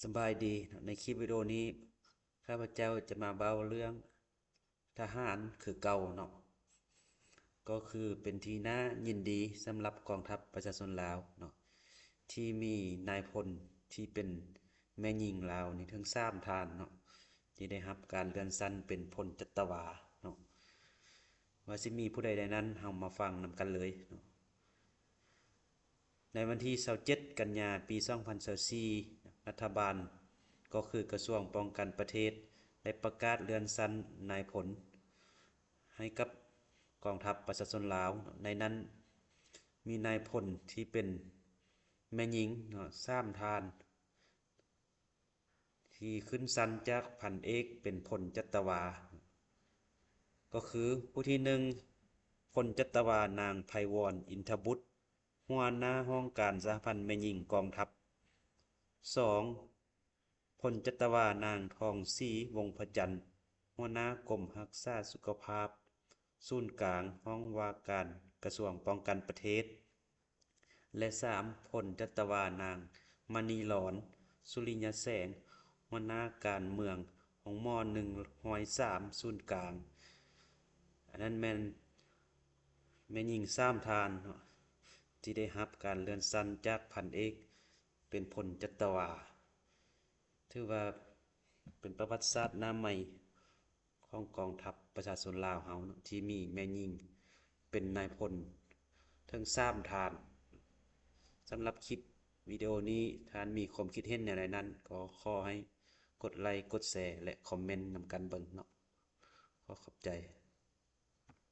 ສະບາຍດີເນາະ ໃນຄລິບວິດີໂອນີ້ ຂ້າພະເຈົ້າຈະມາເວົ້າເລື່ອງທະຫານຄືເກົ່າເນາະ ກໍຄືເປັນທີ່ໜ້າຍິນດີສຳລັບກອງທັບປະຊາຊົນລາວເນາະ ທີ່ມີນາຍພົນທີ່ເປັນແມ່ຍິງລາວນີ້ເຖິງສາມທ່ານເນາະ ທີ່ໄດ້ຮັບການເລື່ອນຊັ້ນເປັນພົນຈັດຕະວາເນາະ ວ່າຊິມີຜູ້ໃດແດ່ນັ້ນ ເຮົາມາຟັງນຳກັນເລີຍເນາະ. ໃນວັນທີຊາວເຈັດ ກັນຍາ ປີສອງພັນຊາວສີ່ ລັດຖະບານ ກໍຄືກະຊວງປ້ອງກັນປະເທດ ໄດ້ປະກາດເລື່ອນຊັ້ນນາຍພົນໃຫ້ກັບກອງທັບປະຊາຊົນລາວ. ໃນນັ້ນມີນາຍພົນທີ່ເປັນແມ່ຍິງເນາະ ສາມທ່ານ ທີ່ຂຶ້ນຊັ້ນຈາກພັນເອກເປັນພົນຈັດຕະວາ ກໍຄືຜູ້ທີໜຶ່ງ ພົນຈັດຕະວານາງ ໄພວອນ ອິນທະບຸດ ຫົວໜ້າຫ້ອງການສະຫະພັນແມ່ຍິງກອງທັບ. ສອງ ພົນຈັດຕະວານາງ ທອງສີ ວົງພະຈັນ ຫົວໜ້າກົມຮັກສາສຸຂະພາບສູນກາງ ຫ້ອງວ່າການກະຊວງປ້ອງກັນປະເທດ ແລະ ສາມ ພົນຈັດຕະວານາງ ມະນີຫຼອນ ສຸລິຍະແສງ ຫົວໜ້າການເມືອງ ໂຮງໝໍໜຶ່ງຮ້ອຍສາມ ສູນກາງ. ອັນນັ້ນແມ່ນແມ່ຍິງສາມທ່ານເນາະ ທີ່ໄດ້ຮັບການເລື່ອນຊັ້ນຈາກພັນເອກເປັນພົນຈັດຕະວາ. ຖືວ່າເປັນປະຫວັດສາດໜ້າໃໝ່ຂອງກອງທັບປະຊາຊົນລາວເຮົາເນາະ ທີ່ມີແມ່ຍິງເປັນນາຍພົນເຖິງສາມທ່ານ. ສຳລັບຄລິບວິດີໂອນີ້ ທ່ານມີຄວາມຄິດເຫັນແນວໃດນັ້ນ ກໍຂໍໃຫ້ກົດໄລກ໌ ກົດແຊ ແລະ ຄອມເມັນນຳກັນເບິ່ງເນາະ. ຂໍຂອບໃຈ.